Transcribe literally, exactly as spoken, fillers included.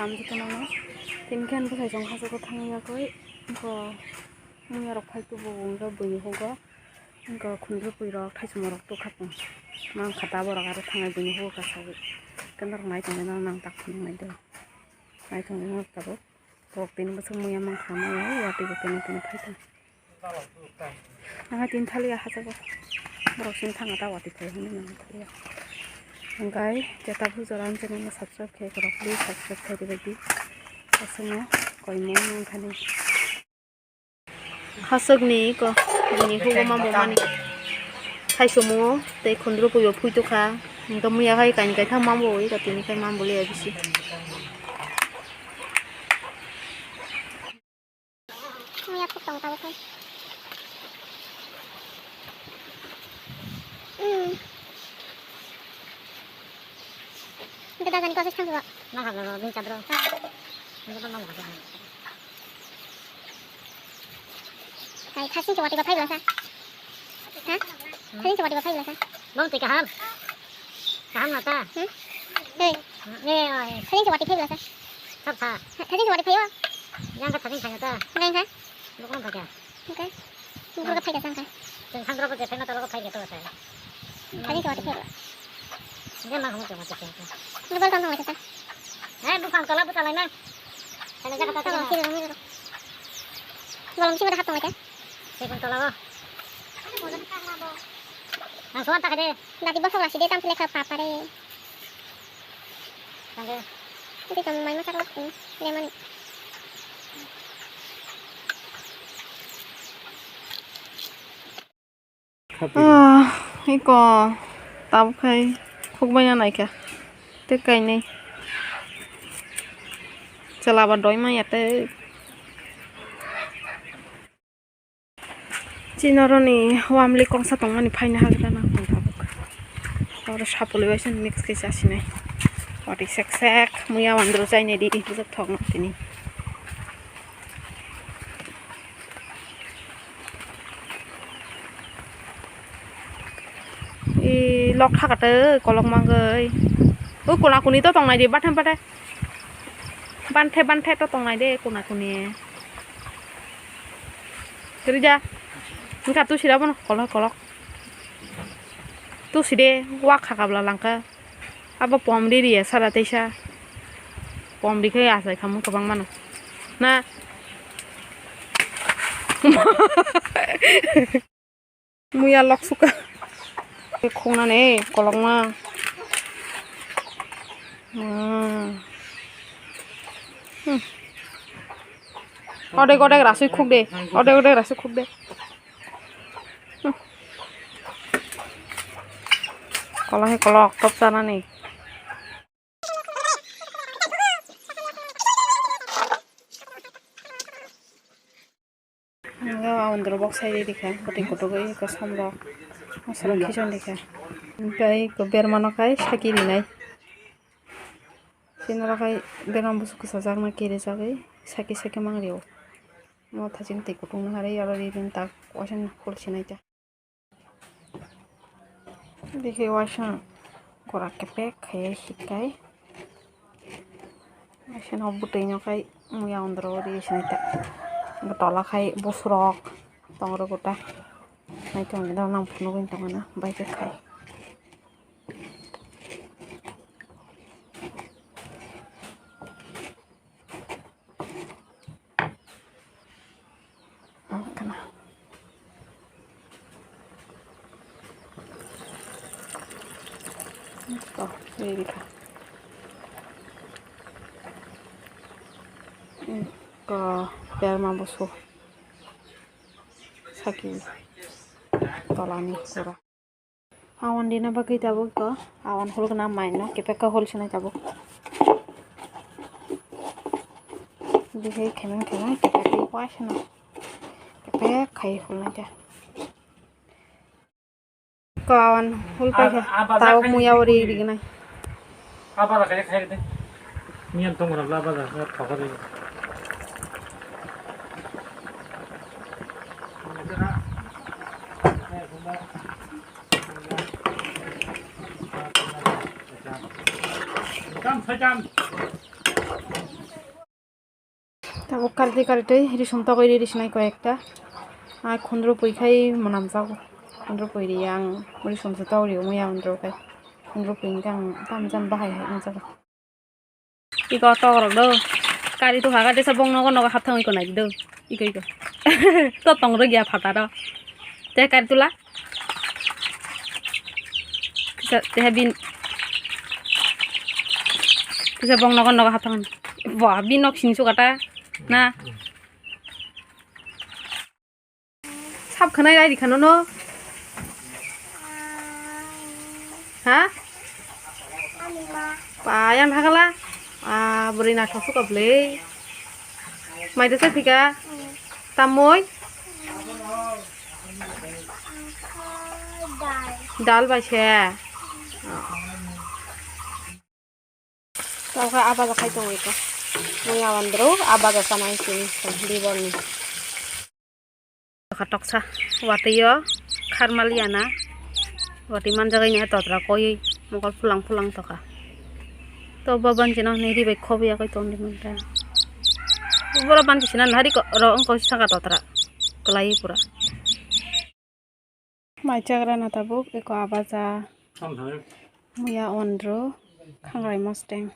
Ang jikhe nangno tini khe bwsai chwng hachukgo thangwi yakwi, wngkha muya rok phai tubu wngkha buini hugo, wngkha khundrupui rok thaichung rok tukha tong mang kha tabuk rok aro thangnai buini hugo kasawi khe norok nai tongwi nang tak phunuk nai do nai tongwi norok tabuk. Tok tini bwswk muya mankha maya watwi bo tini tini phai tong. Ang tini thaliya hachago. Borok sini thangna ta watwi phai hwnwi nang thaliya. Hwnkhe jeta bujora ang channel no subscribe khe khorok please subscribe khe rwbaidi. Aswkno koimung nangkhani. Hachwkni ko bini hugo mambo mani. Thaichung o tei khundrupui o phuitukha. Hwnkhe muya khai kaini kaitham mambo ui tini khai mambo le bisi. Muya khuk tong tabuk khai. Hmm. Hwnkhe dagani kosoi thangkhe ba? Nang habla ba, bini chadro. Hwnkhe ba nang habla. Hai, thasing se watwi ba phai bwlasa. Ha? Thasing se watwi ba phai bwlasa. Bong twi kaham. Kaham na ta? Hmm? Hey. Eh, oi. Thasing se watwi phai bwlasa. Sab sa. Thasing se watwi phai o. Yang ka thasing phai na ta. Ngai kha. Bokong phai kha. Oke. Bokong phai kha sangkha. Chwng sangkra bo je phai na ta bokong phai kha to sa. Thasing se watwi phai bwlasa. Yang ma hamu chama chama. Bokong tong tong kha. Eh, bokong tola bwta lai na. Tamo sini rong rong. Golom sini ada hatong aja. Sekon tola bo. Nang suan tak de. Dati bosok lasi de tam pile kha papa re. Tangge. Ito tam mai masak lok ni. Lemon. Ah, iko tabuk khai khukbai ya naikha. Tei kainwi chwla ba doi manya tei. Chini oroni wamli kongsa tongmani phaina hagra nang tong tabuk. Oro sapulwi bai mix khe chasinai. Watwi sek sek muya wandru chainai di bwswk thokno tini. E lok thaka tei kolok mangoi. O kona kuni to tongnai di bathan bathan. Banthe banthe to tongnai de kona kuni. Rija. Engka tu sira bono kolok kolok. Tu side wak khaka bwla langka. Abo pom ririya sara teisa. Pom rikhe achai khamung kwbang mano. Na. Muya lok suka. Khungnani kolokma. Hmm. Hmm. Odek odek rasui khuk de. Odek odek rasui khuk de. Hmm. Kolok hai kolok top chanani. Ang o aundro box sai rikha, bwtwi kutuk oi kosom rok, mosok rok khichon rikha. Tei eko berma no khai saki rinai. Chini rok khai berma bwswk kwchajak no kirijagwi saki saki mang rio. Mo thaching twi kutung no harwi aro ri ring tak waisa no khul sinai ta. Bikhe waisa gora kepek khai hikai. Waisa no bwtwi no khai muya ondro ri sinai ta. Bo tola khai bosrok tong rw gota. Naitok nang phunugwi tong mano bai khe khai. Ang kana. To, ready ka. Ko, berma bosu. Saki. Tolani pura. Awan dina bagwi tabuk to, awan hulgna mai no kepek ka hol sinai tabuk. Bihai khemeng khemeng kepek kai waisa no kepek khai hulnai ta. Ko awan hul pai kha, tabuk muya ori rignai. Abara kaya kaya de. Niyan tong rab la abara, ya thok de. Kam sajam. Karite karite risum togwi ri risinai koi ekta. Ai khundru pui khai mwnam jago. Khundru pui ri ang risum se togwi ri muya undru khai. Khundru pui khai ang tam jam bahai hai wng jago. Iko togrok do. Kari tu haga desa bong nogo nogo hapthang iko nai do. Iko iko. To tong rwgya phataro. Te kari tula. Kisa te bin. Kisa bong nogo nogo hapthang. Wah, bin nok sini sukata. Na. Sap khanai rai dikhano no. Ha? Pa yang thakala. Ah, bwrwi naithok suka bwle. Mai desa thika. Tamoi. Dal bai se. Tokha abaja khai tongo iko. Muya wandro abaja sanai sini liver ni. Tokha toksa watwi o kharmaliya na. Watwi manjak ini totra koi mokol pulang pulang tokha. To baban jina ni ribai khobiya koi tongdi manta. Bora ban kisina nari ko ro ongko saka totra. Kelai pura. Mai chagra na tabuk eko abaja. Muya onro khangrai mosteng.